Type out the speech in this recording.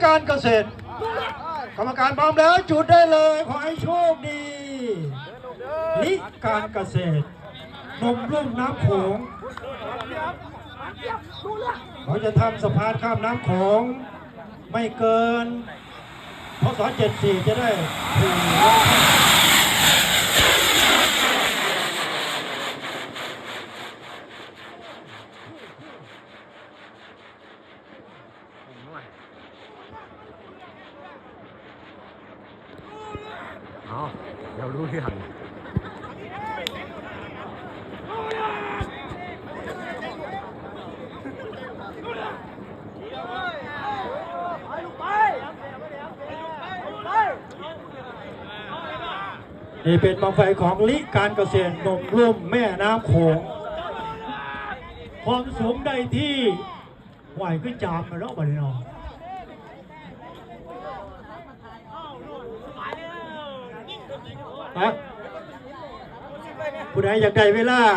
ການກະເສດ ກຳມະການພ້ອມແລ້ວ ຈຸດໄດ້ເລີຍ ຂໍໃຫ້ໂຊກດີ ນິການກະເສດ ນົມລຸ່ມນ້ຳໂຂງ ເຂົາຈະທຳສະພານຂ້າມນ້ຳໂຂງ ໄມ່ເກີນ ພ.ສ. ເຈັດສິບສີ່ ຈະໄດ້ຖືກ ເອົາ ດຽວຮູ້ເລື່ອງ. ນີ້ເປັນບັ້ງໄຟຂອງລິການກະເສດ ນົມລຸ່ມແມ່ນ້ຳໂຂງ ຄວາມສູງໄດ້ທີ່ ຫ້ວຍ ຄືຈາມແລ້ວເນາະ ບັດນີ້ເນາະ ຮະ ຜູ້ໃດຢາກໄດ້ເວລາ